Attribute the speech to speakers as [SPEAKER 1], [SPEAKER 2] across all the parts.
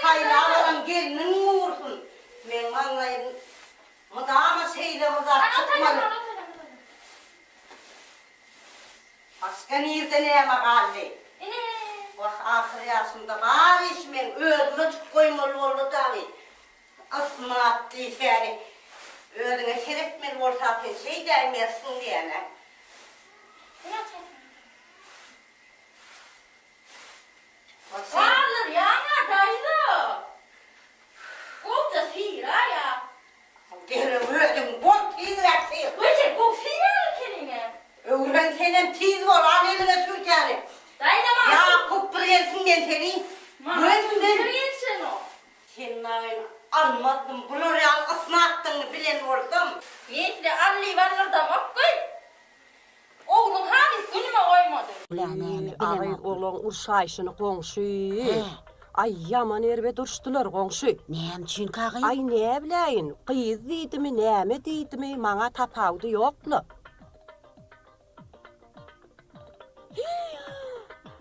[SPEAKER 1] Saýlap alan gelniň gursun. Meň maňlaýym mydama şeýle bir zat çykmaly. Başga nirde näme galdy? Wah, ahyr ýaşymda bar işi meň özüme jyk goýmaly boldy dagy. Ysmyrat diýsäni, özüňe seretmeli bolsa sen şeýdäýmersiň diýýän-ä.
[SPEAKER 2] Galdyrýaň-a daýza! Gowja syraý-a!
[SPEAKER 1] Derrew özüň bol, tizräk syr!
[SPEAKER 2] Goý sen gowy syrýan ekeniň-ä!
[SPEAKER 1] Öwren senem tiz bol, al eliňe sürtäni!
[SPEAKER 2] Daýza maňa.
[SPEAKER 1] Ýakup bir gelsin men seni
[SPEAKER 2] Maňa sür ýetişenok.
[SPEAKER 1] Sen maňa almazdym, bular ýaly ysnatdygyňy bilen bolsam.
[SPEAKER 2] Men size al diýip aldyrdamok goý! Ogluň halys günüme goýmady.
[SPEAKER 3] Aý, olaň urşaýşyny goňşy. Aý, ýaman erbet uruşdylar, goňşy.
[SPEAKER 4] Näme üçin kagy?
[SPEAKER 3] Aý, näbiläýin, gyz diýdimi, näme diýdimi, maňa tapawudy ýok-la.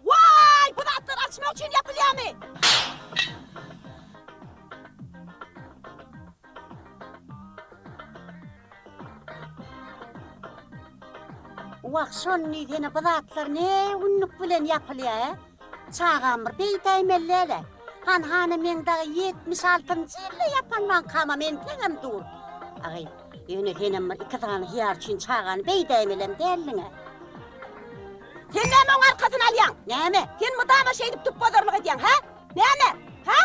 [SPEAKER 3] Waý, bu zatlar açmak üçin ýapylýarmy?
[SPEAKER 4] Wah, şony diýsene, bu zatlar ne günlük bilen ýapylýa, ä? Çagam bir beýdäýmeli däl-ä. Han-hana meň dagy 76-njy ýylda ýapan baňkamam entegem dur. Agy, ýöne senem bir iki sany hyýar üçin çagany beýdäýmelem däldiň-ä.
[SPEAKER 3] Sen näme oň arkasyny alýaň?
[SPEAKER 4] Näme?
[SPEAKER 3] Sen mydama şeýdip tupbazarlyk edýäň, hä? Näme? Hä?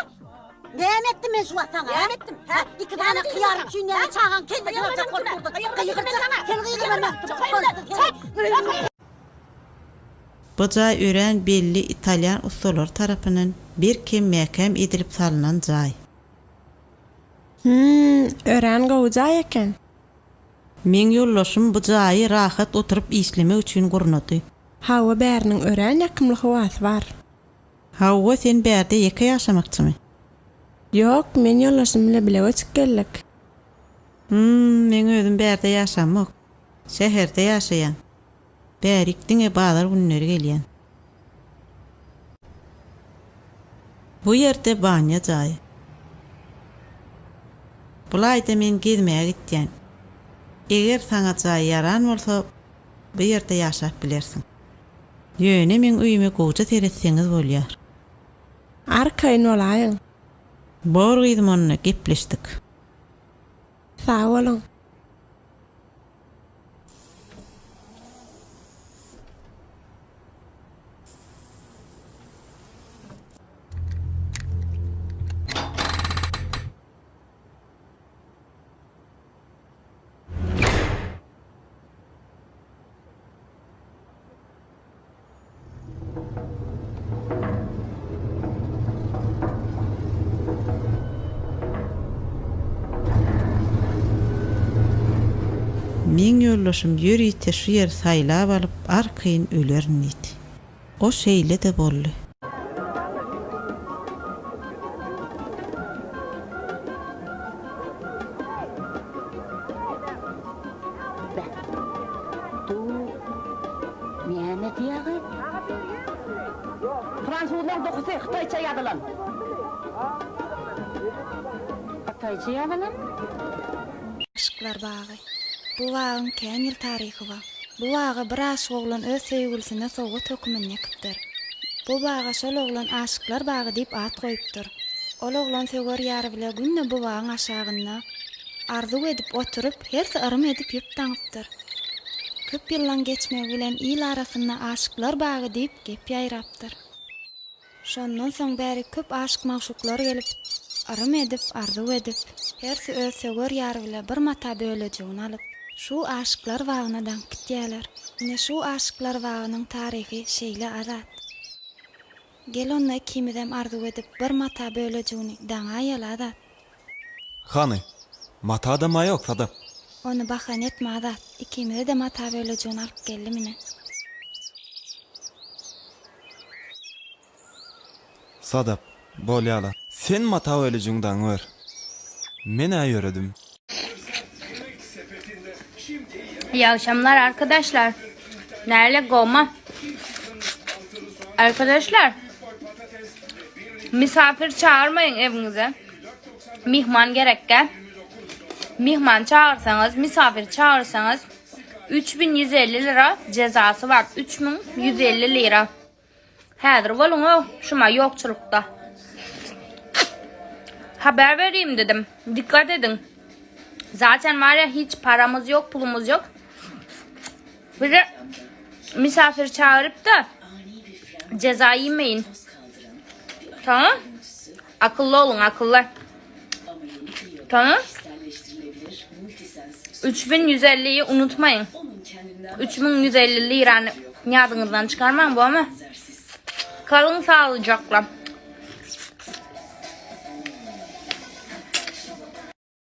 [SPEAKER 4] Näme etdim men şu wagt saňa?
[SPEAKER 3] Näme etdim? Hä?
[SPEAKER 4] Iki sany hyýar üçin näme çagaň kellesini aljak bolup durdyň? Gygyrjak, sen gygyrma
[SPEAKER 5] Bu jaý örän belli italýan ussalary tarapyndan berk hem mäkäm edilip salnan jaý.
[SPEAKER 6] Hümm, örän gowy jaý eken.
[SPEAKER 5] Meň ýoldaşym bu jaýy rahat oturyp işlemek üçin gurnady.
[SPEAKER 6] Hawa bäriniň örän ýakymly howasy bar.
[SPEAKER 5] Hawa sen bärde ýeke ýaşamakçymy?
[SPEAKER 6] Ýok, men ýoldaşym bile bile göçüp geldik.
[SPEAKER 5] Hümm, meň özüm bärde ýaşamok. Şäherde ýaşaýan. Bärik diňe bazar günleri gelýän. Bu ýerde banýa jaýy. Bulaýda men gezmäge gitýän. Eger saňa jaý ýaran bolsa, bu ýerde ýaşap bilersiň. Ýöne meň öýüme gowja seretseňiz bolýar.
[SPEAKER 6] Arkaýyn bolaýyň.
[SPEAKER 5] Bor gyzym onda gepleşdik.
[SPEAKER 6] Sag boluň.
[SPEAKER 5] Meň ýoldaşym ýörite şu ýeri saýlap alyp arkaýyn ölerin diýdi. O şeýle-de boldy.
[SPEAKER 4] Beh, du näme diýýäňi?
[SPEAKER 3] Fransuzlaň dokusy hytaýça ýazylan.
[SPEAKER 4] Hytaýça ýazylan?
[SPEAKER 7] Aşyklar bagy. Bu bagyň kän ýyl taryhy bar. Bu bagy bir aşyk oglan öz söýgülisine sowgat höküminde ekipdir. Bu baga şol oglan Aşyklar bagy diýip at goýupdyr. Ol oglan söwer ýary bile günde bu bagyň aşagynda arzuw edip oturyp, hersi yrym edip ýüp daňypdyr. Köp ýyllaň geçmegi bilen il arasynda Aşyklar bagy diýip gep ýaýrapdyr. Şondan soň bäri köp aşyk-magşuklar gelip, yrym edip, arzuw edip, hersi öz söwer ýary bile bir mata bölejigini alyp, şu Aşyklar bagyna daňyp gitýärler. Ine şu Aşyklar bagynyň taryhy şeýle azat. Gel onda ikimizem arzuw edip bir mata bölejigini daňaýaly Azat.
[SPEAKER 8] Hany, mata-da-ma ýok, Sadap.
[SPEAKER 7] Ony bahana etme Azat, ikimize-de mata bölejigini alyp geldim ine.
[SPEAKER 8] Sadap, bolýa-la. Sen mata bölejigiňi daňyber. Men-ä ýöredim.
[SPEAKER 9] İyi akşamlar arkadaşlar. Nerede goma? Arkadaşlar. Misafir çagyrmaýyň ewiňize. Myhman gerekkä. Myhman çagyrsaňyz, misafir çagyrsaňyz 3150 lira jezasy bar. 3150 lira. Häzir boluň-ow, şuma ýokçulykda. Haber bereyim dedim. Dikkat ediň. Zaten var ya hiç paramız yok, pulumuz yok. Bize misafir çağırıp da ceza yemeyin. Tamam? Akıllı olun, akıllı. Tamam? 3150'yi unutmayın. 3150 lirany ýadyňyzdan çykarmaň bu ama. Kalın sağlıcakla.